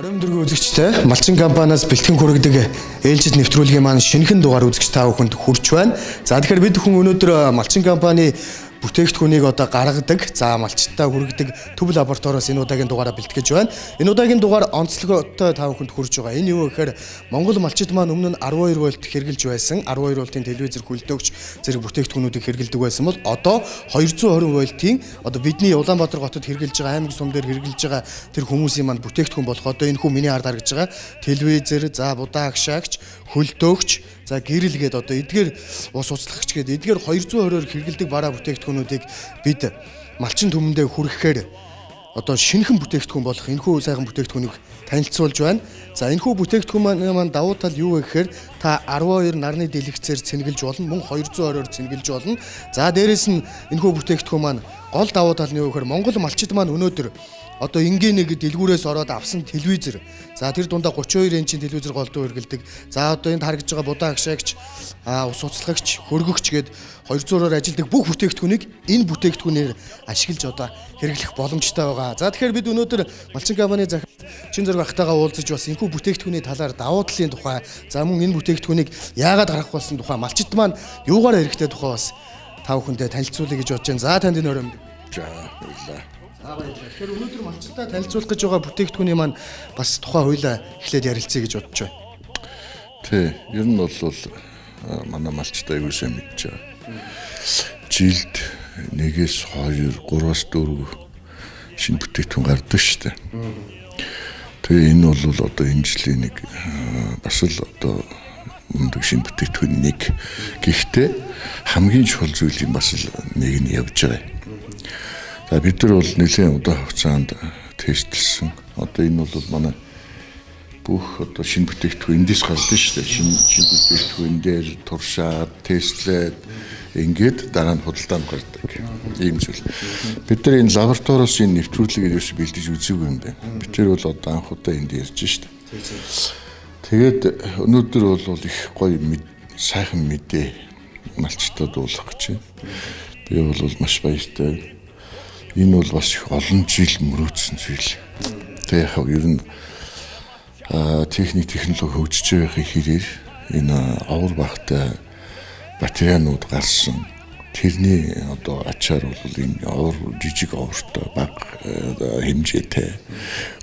Оройн дөргөө үзэгчтэй Малчин компаниас бэлтгэн хүргэдэг ээлжид нэвтрүүлгийн маань шинэхэн дугаар үзэгч та бүхэнд хүрч байна. За, тэгэхээр бид хүн өнөөдөр Малчин компани бүтээгдэхүүнийг одоо гаргадаг, за малчтай хүргэдэг төв лабораториоос энэ удаагийн дугаараа бэлтгэж байна. Энэ удаагийн дугаар онцлогтой та бүхэнд хүрж байгаа. Энэ юу гэхээр Монгол малчид маань өмнө нь 12 вольт хэрэглэж байсан. 12 вольтын телевизэр, хөлдөөгч зэрэг бүтээгдэхүүнүүдийг хэрэглэдэг байсан бол одоо 220 вольтын одоо бидний Улаанбаатар хотод хэрэглэж байгаа, аймаг сум дээр хэрэглэж байгаа тэр хүмүүсийн маань бүтээгдэхүүн болох одоо энэ хүү миний ард харагдж байгаа телевизэр, за будаа агшаагч, хөлдөөгч, за гэрэл гээд одоо эдгээр ус уцлагч гээд эдгээр 220-оор хэрэглэдэг бараа бүтээгдэхүүнүүдийг бид малчин түмэндээ хүргэхээр одоо шинэхэн бүтээгдэхүүн болох энэхүү сайхан бүтээгдэхүүнийг танилцуулж байна. За, энэхүү бүтээгдэхүүн маань давуу тал юу вэ гэхээр та 12 нарны дэлгэцээр цэнгэлж болно, мөн 220-оор цэнгэлж болно. За, дээрэс нь энэхүү бүтээгдэхүүн маань гол давуу тал нь юу гэхээр Монгол малчид маань өнөөдөр одоо энгийн нэг дэлгүүрээс ороод авсан телевизэр, за тэр дундаа 32 инчийн телевизэр голдуу хэрэглэдэг. За, одоо энд харагдж байгаа будаа агшаагч, ус уцлагч, хөргөгч гээд 200-оор ажилдаг бүх бүтээгдэхүүнийг энэ бүтээгдэхүүнээр ашиглаж одоо хэрэглэх боломжтой байгаа. За, тэгэхээр бид өнөөдөр Малчин компани захирал Чин зураг ахтайгаа уулзаж бас энэхүү бүтээгдэхүүний талаар, давуу талын тухай, за мөн энэ бүтээгдэхүүнийг яагаад гаргах болсон тухай, малчид маань юугаар хэрэгтэй тухай бас та бүхэндээ танилцуулъя гэж бодож байна. За, танд энэ өрөөнд. За, баярлалаа. За, баярлалаа. Тэгэхээр өнөөдөр малчдаа танилцуулах гэж байгаа бүтээгдэхүүний маань бас тухай хуйлаа эхлээд ярилцъя гэж бодож байна. Тий, ер нь бол манай малчдаа аягүй сайн мэдж байгаа. Жилд нэгээс 2, 3-аас 4 шинэ бүтээгдэхүүн гардаг шүү дээ. Тэгээ энэ бол одоо энэ жилийн нэг бас л одоо мундаг шинэ бүтээгдэхүүн нэг. Гэхдээ хамгийн чухал зүйлийн бас л нэг нь явж байгаа. За, бид нар бол нэлээд удаан хугацаанд тестэлсэн. Одоо энэ бол манай бүх одоо шинэ бүтээгдэхүүн эндээс гардаг шүү дээ. Шинэ бүтээгдэхүүн дээр туршаад, тестлээд ингээд дараа нь худалдаанд гардаг. Ийм зүйл. Бид нар энэ лабораториос энэ нэвтрүүлгийг ерөөсөй бэлдэж үзээгүй юм байна. Бид нар бол одоо анх удаа энд ярьж шүү дээ. Тэгээд өнөөдөр бол их гоё сайхан мэдээ малчтад уулгах гэж байна. Би бол маш баяртай. Энэ бол бас их олон жил мөрөөдсөн зүйл. Тэгээ яг ер нь техник технологи хөгжиж байгаахын хэрээр энэ овор багтай батарейнууд гарсан. Тэрний одоо ачаар бол энэ овор жижиг овортой бага хэмжээтэй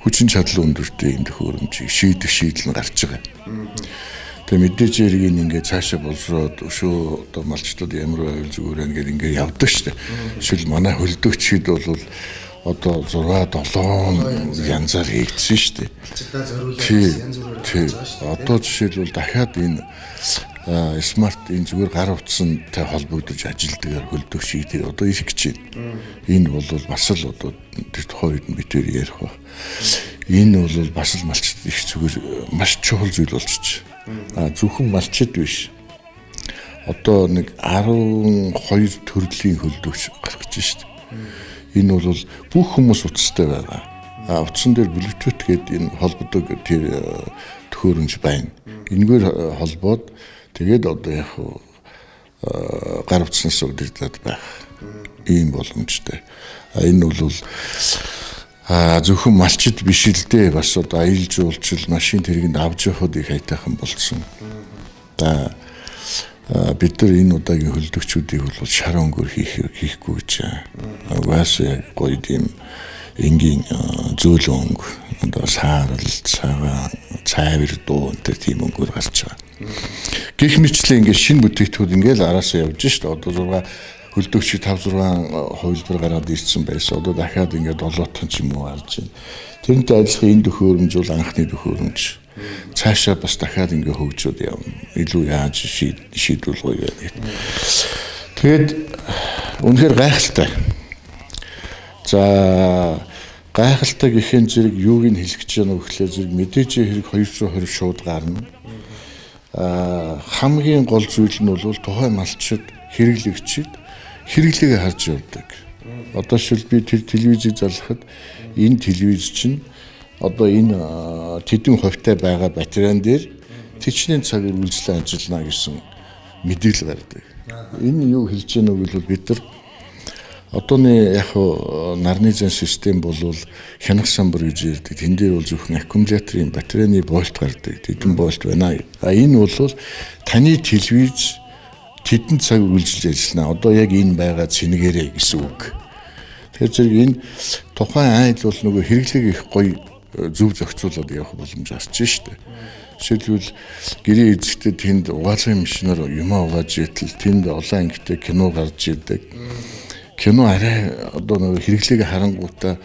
хүчин чадал өндөртэй юм төхөөрөмжийг шийдэх шийдэл нь гарч байгаа. Тэгээ мэдээж хэрэг энэ ингээд цаашаа боловсроод өшөө одоо малчтад ямар байвал зүгээр байна гэдэг ингээд явдаг шүү дээ. Жишээл манай хөлдөөгчид бол одоо 6 7 янзаар хийгдсэн шүү дээ. Малчдаа зориулаад янз бүрээр гарч байгаа шүү дээ. Одоо жишээлбэл дахиад энэ смарт энэ зүгээр гар утсантай холбогдож ажилдгаар хөлдөөгч тэр одоо ирэх гэж байна. Энэ бол бас л одоо тэр тухайн үед нь бид тэр ярих байх. Энэ бол бас л малчид их зүгээр маш чухал зүйл болчих. А зөвхөн малчид биш. Одоо нэг 12 төрлийн хөлдөөгч гарах гэж шүү дээ. Энэ бол бүх хүмүүс утастай байгаа. А утсан дээр Bluetooth гэдэг энэ холбодог тэр төхөөрөмж байна. Энэгээр холбоод тэгээд одоо яг гар утаснаас удирдах байх ийм боломжтой. А энэ бол зөвхөн малчид биш л дээ, бас одоо аялал жуулчлал, машин тэргэнд авч явахад их аятайхан болсон. За, бид нар энэ удаагийн хөлдөгчүүдийг бол шар өнгөөр хийхгүй гэж. Угаасаа яг гоё тийм энгийн зөөлөн өнгө, одоо саарал, цагаан, цайвар дуу энэ тийм өнгөөр гарч байгаа. Гэх мэтлээ ингээд шинэ бүтээгдэхүүн ингээд араасаа явж шít. Одоо 6 хөлдөөгч 5 6 хувилбар гараад ирсэн байсан. Одоо дахиад ингээд 7 ч юм уу гарч байна. Тэрнтэй адилхан энэ төхөөрөмж бол анхны төхөөрөмж. Цаашаа бас дахиад ингээд хөгжөөд явна. Илүү яаж шийдвэл гоё гэдэг. Тэгээд үнэхээр гайхалтай. За, гайхалтай гэхин зэрэг юуг нь хэлэх гэж байна вэ гэхлээр зэрэг мэдээж хэрэг 220 шууд гарна. Хамгийн гол зүйл нь бол тухайн малчид хэрэглэгчид хэрэглээгээ харж явдаг. Одоо шил би тэр телевизийг залгахад энэ телевиз чинь одоо энэ тэдэн хувьтай байгаа батарейн дээр тэчнэн цаг үргэлжлэн ажиллана гэсэн мэдээлэл гардаг. Энэ юу хэлж яах вэ гэвэл бид нар Одооны яг нарны зан систем бол хянах самбар гэж ярьдаг. Тэн дээр бол зөвхөн аккумуляторын батарейны вольт гардаг. Тэдэн вольт байна. А энэ бол таны телевиз тэдэн цаг үргэлжилж ажиллана. Одоо яг энэ байгаа цэнэгээрээ гэсэн үг. Тэгэхээр зэрэг энэ тухайн айл бол нөгөө хэрэглээг их гоё зөв зохицуулаад явах боломж гарч штэ. Жишээлбэл гэрээ эзэгтэй тэнд угаалгын машинаар юмаа угааж итэл тэнд олон ангитай кино гарч идэг. Кино арай одоо нөгөө хэрэглээг харангуутаа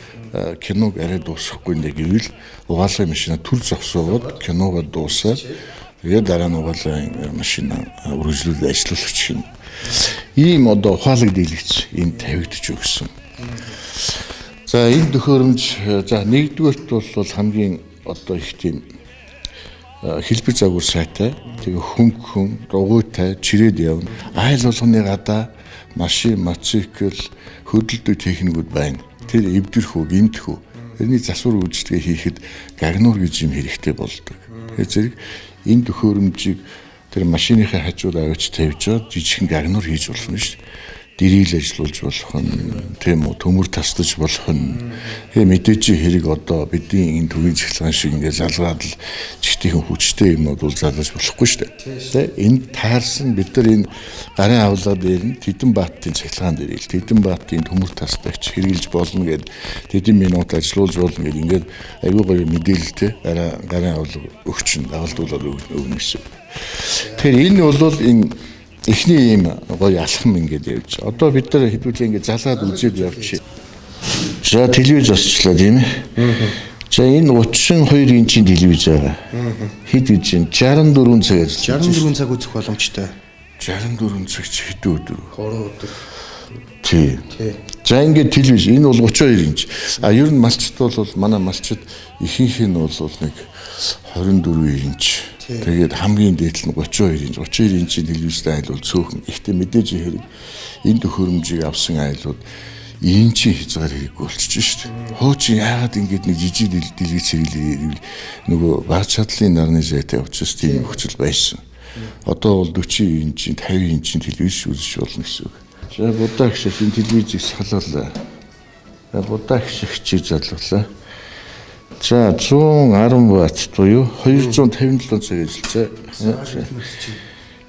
киног арай дуусгахгүй нэ гэвэл угаалгын машина төр зогсоогоод киногоо дуусаад тэгээд дараа нь угаалгын машина үргэлжлүүлээд ажиллуулах юм. Ийм одоо ухаалаг дийлэгч энд тавигдж өгсөн. За энэ төхөөрөмж за нэгдүгээрт бол хамгийн одоо их тийм хэлбэр загвар сайтай, тэгээ хөнгөн, дугуйтай, чирээд явна. Айл болгоны гадаа машин, мотоцикл, хөдөлдөг техникүүд байна. Тэр эвдэрх үү, гэмтэх үү. Тэрний засвар үйлчилгээ хийхэд гагнуур гэж юм хэрэгтэй болдог. Тэгэхээр зэрэг энэ төхөөрөмжийг тэр машиныхаа хажууд авчиж тавьж жоод жижигхэн гагнуур хийж болно шүү дээ. Дэрэл ажиллуулж болох нь, тийм үү, төмөр тасдаж болох нь. Тэгээ мэдээж хэрэг одоо бидний энэ төвийн цахилгаан шиг ингээд залгаад л чигтийнхэн хүчтэй юмнууд бол залгаж болохгүй шүү дээ. Тэ энд таарсан бид нар энэ гарын авлага дээр нь тэдэн баатын цахилгаан дээр ил, тэдэн баатын төмөр тасдагч хэрэгжилж болно гэд тэдэн минут ажиллуулж болно гэд ингээд аягүй гоё мэдээлэлтэй гарын авлага өгчин дагалдуулаад өгнө гэсэн. Тэгэхээр энэ бол энэ эхний ийм гоё алхам ингээд явж. Одоо бид нар хэдүүлээ ингээд залгаад үзээд явчих. За телевиз осчлаа тийм ээ. За энэ 32 инчийн телевиз байгаа. Хэд гэж юм? 64 цаг ажиллаж. 64 цаг үзэх боломжтой. 64 цаг чи хэдэн өдөр? 3 өдөр. Тий. За ингээд телевиз энэ бол 32 инч. А ер нь малчд бол манай малчид ихэнх нь бол нэг 24 инч. Тэгээд хамгийн дээд нь 32 инч. 32 инчийн телевизтэй айл бол цөөхөн. Гэхдээ мэдээж хэрэг энэ төхөөрөмжийг авсан айлууд инчийн хязгаар хэрэггүй болчихж шүү дээ. Хуучин яагаад ингэж нэг жижиг дэлгэц хэрэглээ нөгөө баг чадлын нарны зайтай учраас тийм нөхцөл байсан. Одоо бол 40 инчийн 50 инчийн телевиз үзэж болно гэсэн үг. За будаа гişээс энэ телевизийг салаалаа. За будаа гişгчийг залгалаа. За 110 ватт буюу 257 цаг ажиллажээ.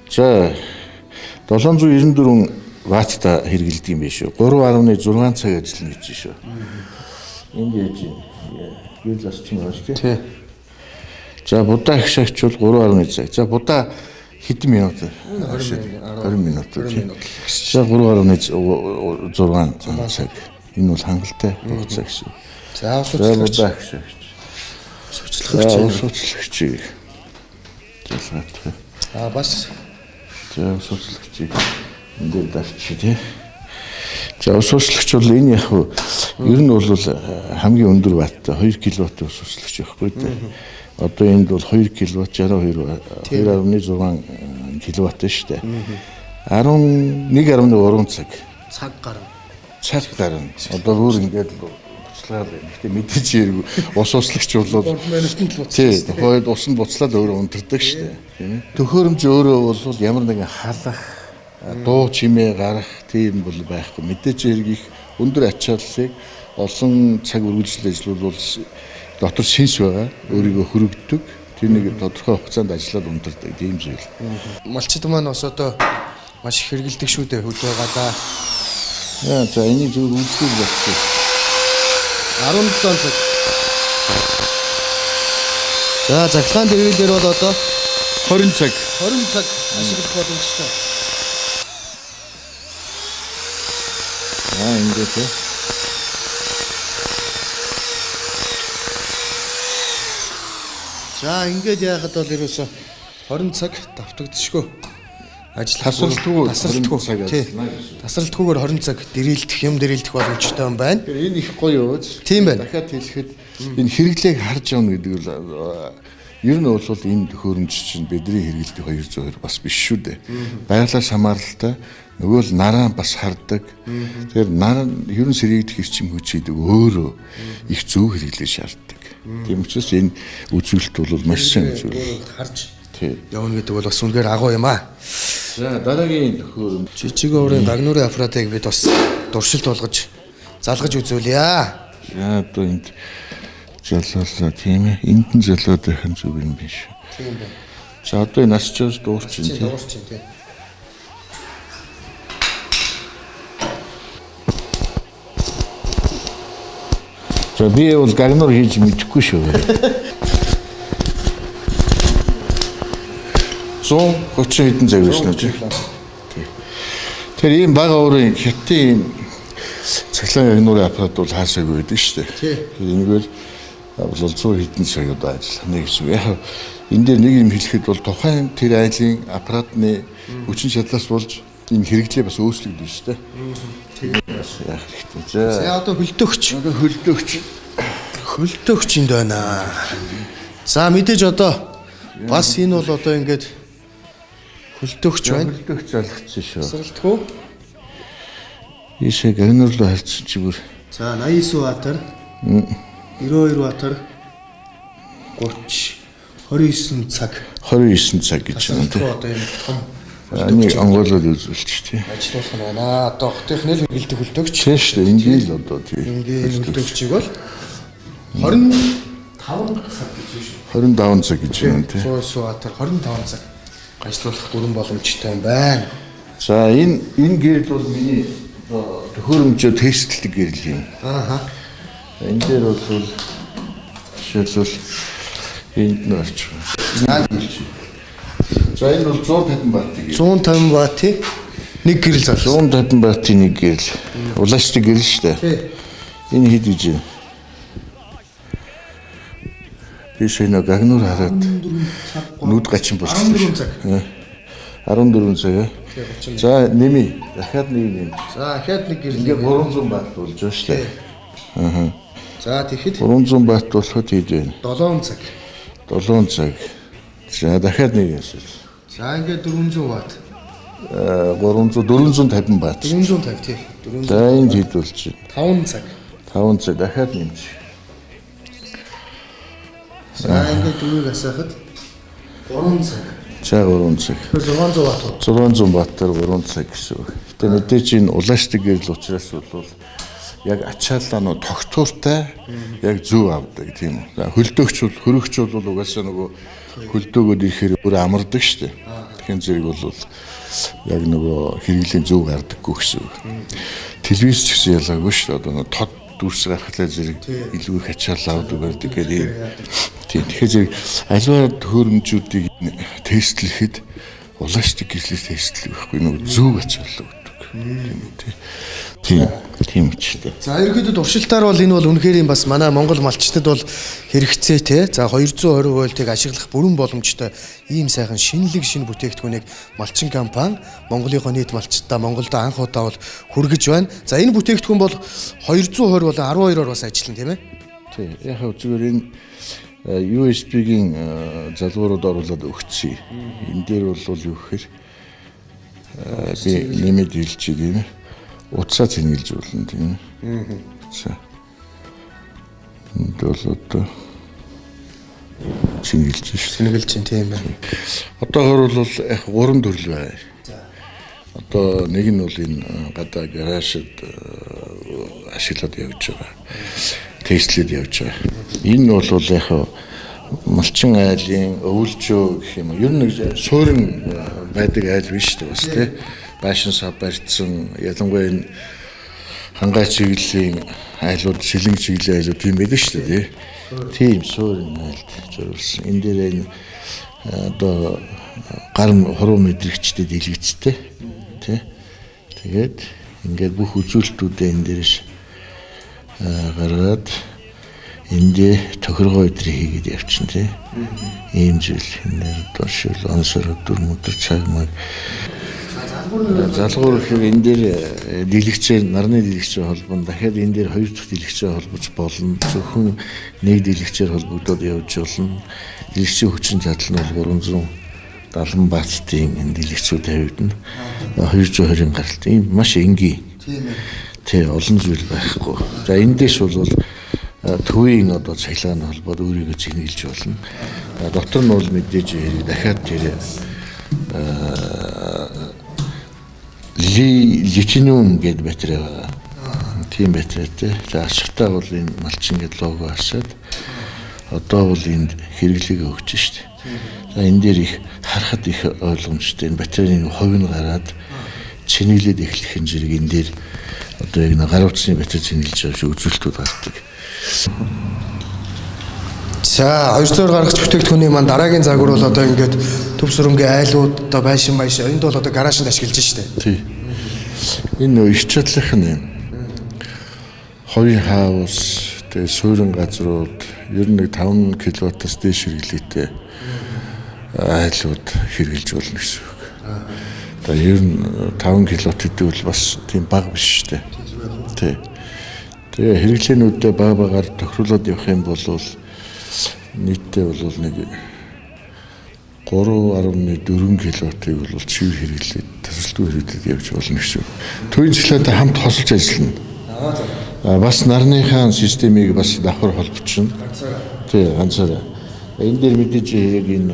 За 794 ватта хэрэглэдэг юм биш үү? 3.6 цаг ажиллана гэж шүү. Энд яаж юм? Гэрэл асчин байна шүү дээ. За будаа гişгч бол 3.1 цаг. За будаа хэдэн минут? 20 минут. За 3.6 цаг. Энэ бол хангалттай хугацаа гэсэн. За суцлагч. Суцлагчийг залгаах. А бас за суцлагчийг энэ дээр дарчих тий. За суцлагч бол энэ яг ер нь бол хамгийн өндөр ватттай 2 кВт суцлагч байхгүй дээ. Одоо энд бол 2 кВт 62 2.6 кВт шүү дээ. 11.3 цаг. Цаг гарна. Цаг гарна. Одоо бүр ингээд буцлаад байна. Гэхдээ мэдээж хэрэг ус услагч бол 3 минутанд л буцлаа. Тий, тухайд ус нь буцлаад өөрөө унтардаг шүү дээ. Тийм ээ. Төхөөрөмж өөрөө бол ямар нэгэн халах, дуу чимээ гарах тийм бол байхгүй. Мэдээж хэрэг их өндөр ачааллыг олон цаг үргэлжлэл ажиллавал дотор сенс байгаа. Өөрийгөө хөрөгддөг. Тэр нэг тодорхой хугацаанд ажиллаад унтардаг тийм зүйл. Малчид маань бас одоо маш их хэрэгэлдэг шүү дээ хөдөө гадаа. За энийг зөв үйлчлэл болчих. 17 цаг. За цахилгаан дэрвэл бол одоо 20 цаг. 20 цаг ашиглах боломжтой. Аа ингээд тий. За ингээд яхад бол ерөөсө 20 цаг давтагдшгүй. Ажил тасралтгүй цаг ажиллана. Тасралтгүйгээр 20 цаг дэрэлдэх юм дэрэлдэх боломжтой юм байна. Энэ их гоё өөз. Тийм байна. Дахиад хэлэхэд энэ хэрэглээг харж явна гэдэг нь ер нь бол энэ төхөөрөмж чинь бидний хэрэглэдэг 202 бас биш шүү дээ. Байгалаас хамааралтай нөгөө л нараа бас хардаг. Тэгэхээр нар ер нь сэргийгдэх эрчим хүч гэдэг өөрөө их зөв хэрэглээ шаарддаг. Тийм учраас энэ үзүүлэлт бол маш сайн үзүүлэлт. Харж явна гэдэг бол бас үнэхээр агуу юм аа. За дараагийн төхөөрөмж жижиг оврын гагнуурын аппаратыг бид бас дуршилт болгож залгаж үзүүлье. За одоо энд залуулаа тийм ээ. Энд нь залууд байх нь зүг юм биш. Тийм байна. За одоо энэ асчаас дуурчин тийм. Дуурчин тийм. За би бол гагнуур хийж мэдэхгүй шүү. 130 хэдэн цаг байсан уу? Тэгэхээр ийм бага уурын хятадын ийм цахилгаан гагнуурын аппарат бол хаасаагүй байдаг шүү дээ. Энэгээр бол 100 хэдэн цаг одоо ажиллах нэг гэсэн. Яг энэ дээр нэг юм хэлэхэд бол тухайн тэр айлын аппаратны хүчин чадлаас болж энэ хэрэглээ бас өөрчлөгдөж шүү дээ. Бас яах хэрэгтэй. За За одоо хөлдөөгч. одоо хөлдөөгч. Хөлдөөгч энд байна. За мэдээж одоо бас энэ бол одоо ингээд хөлдөөгч байна. Хөлдөөгч залгацсан шүү. Саралтгүй. Ийшээ гагнуур руу харьцсан чи бүр За 89 ваттар 92 ваттар 30 29 цаг. 29 цаг гэж байна тийм. Одоо юм том Нэг онгойлол үзүүлчих тий. ажиллуулах нь байна. Одоо хотынхны л хэрэглэдэг хөлдөөгч. Тийм шүү дээ. Энгийн л одоо тий. Энгийн хөлдөөгчийг бол 25 цаг гэж байна шүү. 25 цаг гэж байна тий. 109 ваттар 25 цаг ажиллуулах бүрэн боломжтой юм байна. За энэ гэрэл бол миний одоо төхөөрөмжөө тестлдэг гэрэл юм. Ааха. Энэ дээр бол жишээлбэл энд нь орчих. За энэ бол 150 ваттын гэрэл. 150 ваттын нэг гэрэл залсан. 150 ваттын нэг гэрэл. Улаачдаг гэрэл шүү дээ. Тий. Энэ хэд гэж юм? Би сая нэг гагнуур хараад нүд гачин болчихсон. 14 цаг. 14 цаг. ээ? Тий, 30. За нэмий. Дахиад нэг нэмж. За дахиад нэг гэрэл. Ингээ 300 бат болж байна шүү дээ. За тэгэхэд 300 бат болоход хэд вэ? 7 цаг. 7 цаг. За дахиад нэг асуулт. За ингээд 400 ватт. 300 450 бат. 450 тий. 400 За энд хэд болж байна? 5 цаг. 5 цаг дахиад нэмж. За ингээд дөрвийг асаахад 3 цаг. За 3 цаг. Тэгэхээр 600 ватт уу? 600 баттаар 3 цаг гэсэн үг. Гэтэ мэдээч энэ улаашдаг гэрэл учраас бол яг ачааллаа нөө тогтууртай яг зөв авдаг тийм үү. За хөлдөөгч бол хөрөгч бол угаасаа нөгөө хөлдөөгөөд ирэхээр өөр амардаг шүү дээ. Тэгэхээр зэрэг бол яг нөгөө хэрэглийн зөв гардаггүй гэсэн үг. Телевиз ч гэсэн ялгаагүй шүү дээ. Одоо нөгөө тод дүрс гарахлаа зэрэг илүү их ачаал авдаг байдаг гэдэг ийм. Тийм. Тэгэхээр зэрэг аливаа төхөөрөмжүүдийг тестлэхэд улаашдаг гэжлээ тестлэх байхгүй нөгөө зөв ачаал өгдөг. Тийм үү тий. Тийм. Тийм ч тийм. За ерөнхийдөө туршилтаар бол энэ бол үнэхээр юм бас манай Монгол малчтад бол хэрэгцээ те. За 220 вольтыг ашиглах бүрэн боломжтой ийм сайхан шинэлэг шинэ бүтээгдэхүүнийг Малчин компани Монголынхоо нийт малчдаа Монголд анх удаа бол хүргэж байна. За энэ бүтээгдэхүүн бол 220 болон 12-оор бас ажиллана тийм ээ. Тий. Яг хав зүгээр энэ USB-гийн залгуурууд оруулаад өгчий. Энэ дээр бол юу гэхээр би нэмээд хэлчихье тийм ээ. Утсаа цэнгэлж болно тийм ээ. Утсаа. Энд бол одоо цэнгэлж шүү. Цэнгэлж чинь тийм байна. Одоогор бол яг гурван төрөл байна. Одоо нэг нь бол энэ гадаа гаражид ашиглаад явж байгаа. Тестлээд явж байгаа. Энэ нь бол яг малчин айлын өвлжөө гэх юм уу. Ер нь нэг суурин байдаг айл биш үү бас тий. Байшин сав барьцсан ялангуяа энэ хангай чиглэлийн айлууд, шилэн чиглэлийн айлууд тийм байдаг шүү дээ тий. Тийм суурин айлд зориулсан. Энэ дээр энэ одоо гар хуруу мэдрэгчтэй дэлгэцтэй тий. Тэгээд ингээд бүх үзүүлэлтүүдээ энэ дээрээс гаргаад эндээ тохиргоо өдрийг хийгээд явчихна тий. Ийм зүйл энэ дээр одоо шил онсор өдөр мөдөр цаг маг залгуур гэхээр энэ дээр дэлгэцээр нарны дэлгэцээр холбоно. Дахиад энэ дээр хоёр дахь дэлгэцээр холбож болно. Зөвхөн нэг дэлгэцээр холбогдоод явж болно. Дэлгэцийн хүчин чадал нь бол 370 ваттын энэ дэлгэцүүд тавигдана. 220-ын гаралт. Ийм маш энгийн. Тийм ээ. Тий, олон зүйл байхгүй. За эндээс бол төвийн одоо цахилгаан холбоод өөрийгөө цэнгэлж болно. Дотор нь бол мэдээж хэрэг дахиад тэр литиум гэдэг батарей байгаа. Тийм батарейтай. За ашигтай бол энэ малчин гэдэг лого асаад одоо бол энд хэрэглээг өгч штэ. За энэ дээр их харахад их ойлгомжтой. Энэ батарейны хувь нь гараад цэнэглээд эхлэх юм зэрэг энэ дээр одоо яг нэг гар утасны батарей цэнэглэж байгаа шиг үзүүлэлтүүд гардаг. За 200 гарагч бүтээгдэхүүний маань дараагийн загвар бол одоо ингээд төв сүрэмгийн айлууд одоо байшин байшин энд бол одоо гараашнд ашиглаж штэ. Тий. Энэ нөө их чадлах нь юм. Хувийн хаус, тэгээ суурин газрууд ер нь нэг 5 кВт-аас дээш хэрэглээтэй айлууд хэрэгжилж болно гэсэн үг. Одоо ер нь 5 кВт гэдэг бол бас тийм бага биш шүү дээ. Тий. Тэгээ хэрэглээнүүдээ бага багаар тохируулаад явах юм бол нийтдээ бол нэг 3.4 кВт-ыг бол чив хэрэглээд тасралтгүй хэрэглээд явж болно гэсэн үг. Төвийн цэглээтэй хамт хосолж ажиллана. Бас нарныхаа системийг бас давхар холбочихно. Тий, ганцаараа. Энэ дээр мэдээж яг энэ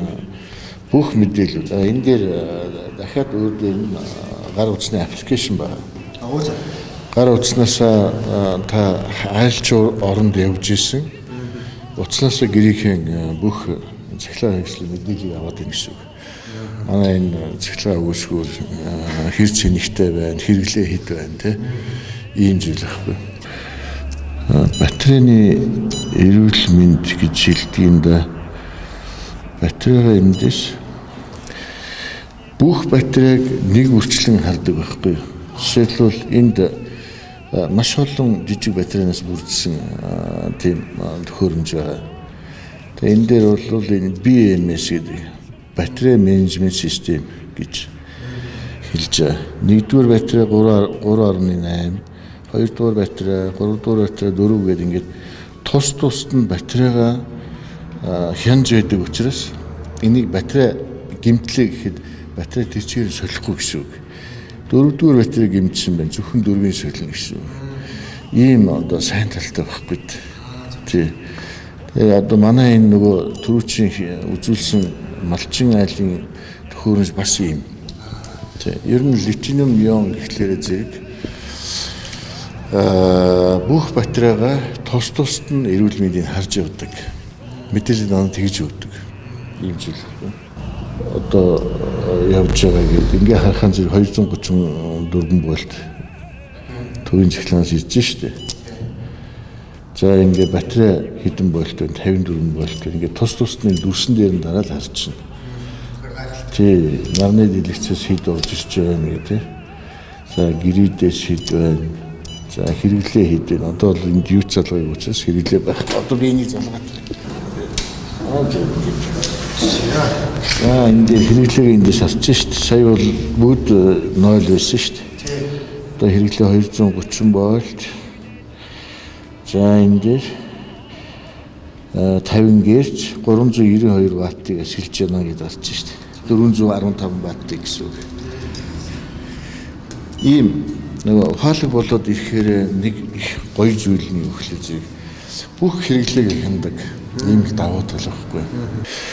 бүх мэдээлэл. Энэ дээр дахиад өөр дээр нь гар утасны аппликейшн байна. Гар утаснаас та айлч оронд явж исэн. Утаснаас гэрийнхэн бүх цахилгаан хэрэгслийн мэдээллийг аваад ийн гэсэн үг. Манай энэ цахилгаан өгөөсгөр хэр цэнэгтэй байна, хэрэглээ хэд байна те. Ийм зүйл байхгүй. Батарейны эрүүл мэнд гэж хэлдэг юм да. Батарейгаа эндээс бүх батарейг нэг үрчлэн хардаг байхгүй. Жишээлбэл энд маш олон жижиг батарейнаас бүрдсэн тийм төхөөрөмж байгаа. Тэгээ энэ дээр бол энэ BMS гэдэг батарей менежмент систем гэж хэлж байгаа. Нэгдүгээр батарей 3.8, хоёрдугаар батарей, гуравдугаар батарей 4 гэдэг ингээд тус тусад нь батарейгаа хянж байдаг учраас энийг батарей гэмтлээ гэхэд батарей тэр чигээр солихгүй гэсэн үг. Дөрөвдүгээр батарей гэмтсэн байна. Зөвхөн дөрвийн солино гэсэн үг. Ийм одоо сайн талтай байхгүй. Тий. Тэгээ одоо манай энэ нөгөө түрүүчийн үзүүлсэн малчин айлын төхөөрөмж бас ийм. Тий. Ер нь литиум ион гэхлээрээ зэрэг бүх батарейгаа тус тусад нь эрүүл мэндийг харж явдаг. Мэдээлэл надад тэгж өгдөг. Ийм зүйл байхгүй. Одоо явж байгаа гэдэг ингээ харахын зэрэг 234 вольт төвийн цахилгаанаас ирж штэ. За ингээ батарей хэдэн вольт вэ? 54 вольт вэ? Ингээ тус тусны дүрсэн дээр нь дараал харчихна. Тий, нарны дэлгэцээс хэд орж ирж байгаа юм гэ тий. За гэрээдээс хэд байна? За хэрэглээ хэд байна? Одоо бол энд юу ч залгаагүй учраас хэрэглээ байх. Одоо би энийг залгаад. Аа зөв. За энэ дээр хэрэглээг эндээс харж шít. Сая бол бүгд 0 байсан шít. Одоо хэрэглээ 230 вольт. За энэ дээр 50 герц 392 ваттыг ашиглаж байна гэдээ гарч шít. 415 ваттыг гэсэн үг. Ийм нөгөө ухаалаг болоод ирэхээр нэг их гоё зүйл нь юу гэхлээр зэрэг бүх хэрэглээг хяндаг. Ийм л давуу тал байхгүй.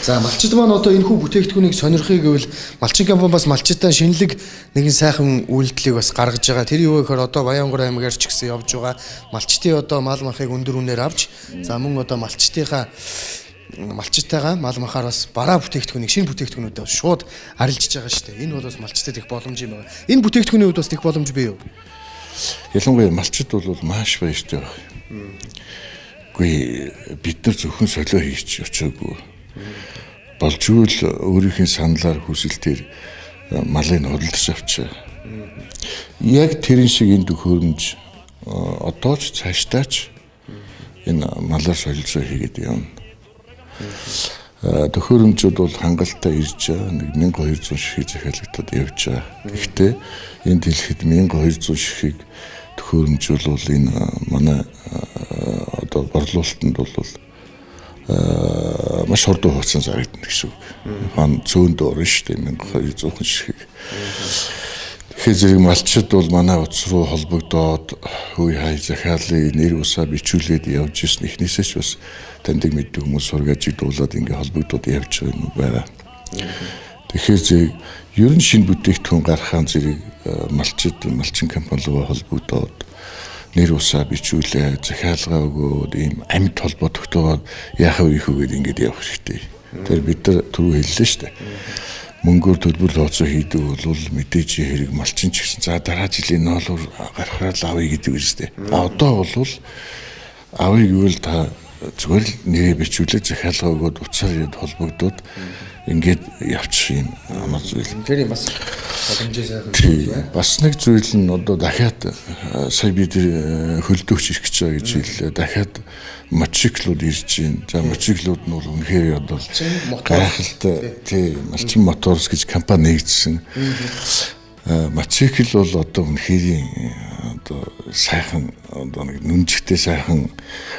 За малчид маань одоо энэхүү бүтээгдэхүүнийг сонирхъя гэвэл малчин компани бас малчидтай шинэлэг нэгэн сайхан үйлдэлийг бас гаргаж байгаа. Тэр юу гэхээр одоо Баянгор аймгаар ч гэсэн явж байгаа. Малчдын одоо мал махыг өндөр үнээр авч за мөн одоо малчдынхаа малчтайгаа мал махаар бас бараа бүтээгдэхүүнийг шинэ бүтээгдэхүүнүүдээ шууд арилжиж байгаа шүү дээ. Энэ бол бас малчдад их боломж юм байна. Энэ бүтээгдэхүүний хувьд бас их боломж бий юу? Ялангуяа малчид бол маш баяртай байх. Үгүй бид нар зөвхөн солио хийж очоогүй. Болжгүй л өөрийнх нь саналаар хүсэлтээр малыг худалдаж авчаа. Яг тэрэн шиг энэ төхөөрөмж одоо ч цаашдаа ч энэ малаар солилцоо хийгээд явна. Төхөөрөмжүүд бол хангалттай ирж байгаа. Нэг 1200 ширхэг захиалагдаад явж байгаа. Гэхдээ энэ дэлхийд 1200 ширхэг төхөөрөмж бол энэ манай одоо борлуулалтанд бол маш хурдан хугацаанд зарагдана гэсэн үг. Хан цөөнд орно шүү дээ 1200 ширхэг. Тэгэхээр зэрэг малчид бол манай утас руу холбогдоод хүй хай захиалыг нэр усаа бичүүлээд явж ирсэн. Эхнээсээ ч бас таньдаг мэддэг хүмүүс сургаж дуулаад ингээ холбогдоод явж байгаа юм байна. Тэгэхээр зэрэг ер нь шинэ бүтээгдэхүүн гарахаан зэрэг малчид малчин компани руу холбогдоод Нэр усаа бичүүлээ, захиалгаа өгөөд ийм амьд холбоо тогтоогоод яхав их үгээд ингээд явах хэрэгтэй. Тэр бид нар түрүү хэллээ шүү дээ. Мөнгөөр төлбөр тооцоо хийдэг бол мэдээж хэрэг малчин ч гэсэн за дараа жилийн ноолоор гарахаар л авъя гэдэг үстэй. А одоо бол авъя гэвэл та зүгээр л нэрээ бичүүлээ, захиалгаа өгөөд утсаар ирээд холбогдоод ингээд явчих юм амар зүйл. Тэр юм бас боломжтой сайхан зүйл байна. Бас нэг зүйл нь одоо дахиад сая би тэр хөлдөөгч ирэх гэж байгаа гэж хэллээ. Дахиад мотоциклууд ирж байна. За мотоциклууд нь бол үнэхээр одоо гайхалтай тий Малчин Моторс гэж компани нэгдсэн. Мотоцикл бол одоо үнэхээр одоо сайхан одоо нэг нүнжигтэй сайхан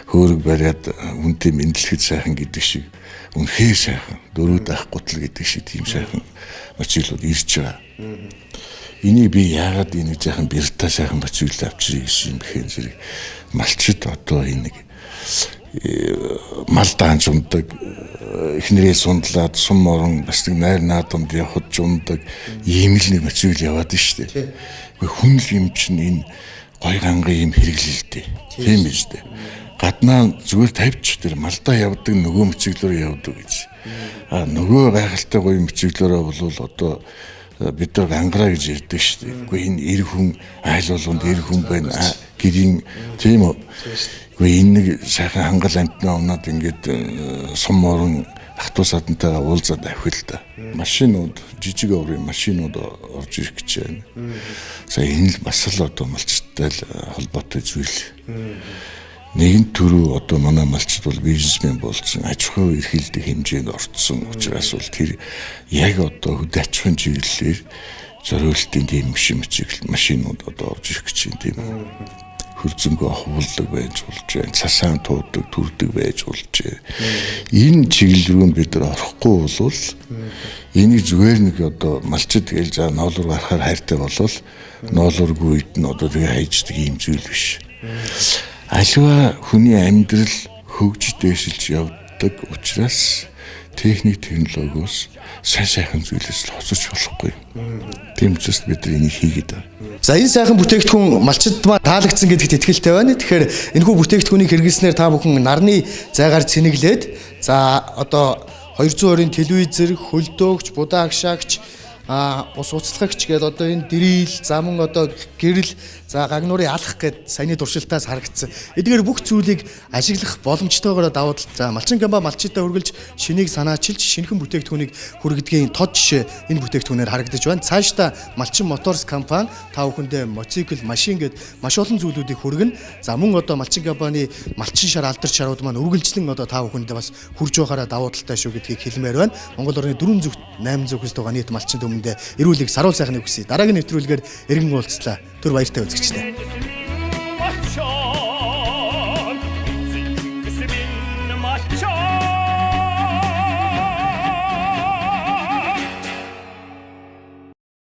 хөөрөг бариад хүнтэй мэдлэхэд сайхан гэдэг шиг үнэхээр сайхан дөрөв дах гутал гэдэг шиг тийм сайхан мотоциклууд ирж байгаа. Энийг би яагаад энэ сайхан бэртаа сайхан мотоцикл авчирыг гэсэн юм бэхэн зэрэг малчид одоо энэ нэг мал даанч ундаг, эхнэрээ сундлаад сум орон бас нэг найр наадамд явхад жундаг ийм л нэг мотоцикл яваад нь шүү дээ. Хүн л юм чинь энэ гой гангын юм хэрэглэлтэй. Тийм биз дээ. Гаднаа зүгээр тавьчих тэр малдаа явдаг нөгөө мотоциклоор явдаг гэж. А нөгөө гайхалтай гоё мотоциклороо бол одоо бид нар гангараа гэж ярьдаг шүү дээ. Үгүй энэ эр хүн айл болгонд эр хүн байна. Гэрийн тийм үү. Үгүй энэ нэг сайхан хангал амтнаа унаад ингээд сум орон ах トゥ садантайгаа уулзаад авах л да. Машинууд жижиг оврын машинууд орж ирэх гэж байна. За энэ л бас л одоо малчтай л холбоотой зүйл. Нэгэн төрөө одоо манай малчид бол бизнесмен болсон, аж ахуй эрхэлдэг хэмжээнд орцсон учраас бол тэр яг одоо хөдөө аж ахуйн чиглэлээр зориултын тийм машин мотоцикл машинууд одоо орж ирэх гэж байна тийм. Хөрзөнгөө хуулдаг байж болж байна, цасаан туудаг, түрдэг байж болж байна. Энэ чиглэл рүү бид нар орохгүй болвол энийг зүгээр нэг одоо малчид гээл за ноолуур гарахаар хайртай болвол ноолуургүй үед нь одоо тэгээ хайждаг юм зүйл биш. Аливаа хүний амьдрал хөгж дээшилж явдаг учраас техник технологиос сайн сайхан зүйлээс л хоцорч болохгүй. Тийм учраас бид нар энийг хийгээд байгаа. За энэ сайхан бүтээгдэхүүн малчид маань таалагдсан гэдэгт итгэлтэй байна. Тэгэхээр энэхүү бүтээгдэхүүнийг хэрэглэснээр та бүхэн нарны зайгаар цэнэглээд за одоо 220-ын телевизэр, хөлдөөгч, будаа агшаагч, ус уцлагч гээд одоо энэ дрил, заман одоо гэрэл, за гагнуурын алах гээд саяны туршилтаас харагдсан. Эдгээр бүх зүйлийг ажиглах боломжтойгоор давуу тал. За Малчин компани малчидаа үргэлж шинийг санаачилж шинэхэн бүтээгдэхүүнийг хүргэдгийн тод жишээ энэ бүтээгдэхүүнээр харагдаж байна. Цаашдаа Малчин Моторс компани та бүхэндээ мотоцикл, машин гээд маш олон зүйлүүдийг хүргэнэ. За мөн одоо Малчин компани малчин шар алдарч шарууд маань үргэлжлэн одоо та бүхэндээ бас хүрж байхаараа давуу талтай шүү гэдгийг хэлмээр байна. Монгол орны 4 зүгт 8 зүгээс байгаа нийт малчин түмэндээ эрүүлэг саруул сайхныг хүсье. Дараагийн нэвтрүүлгээр эргэн уулзлаа. Түр баяртай үзэгчдээ.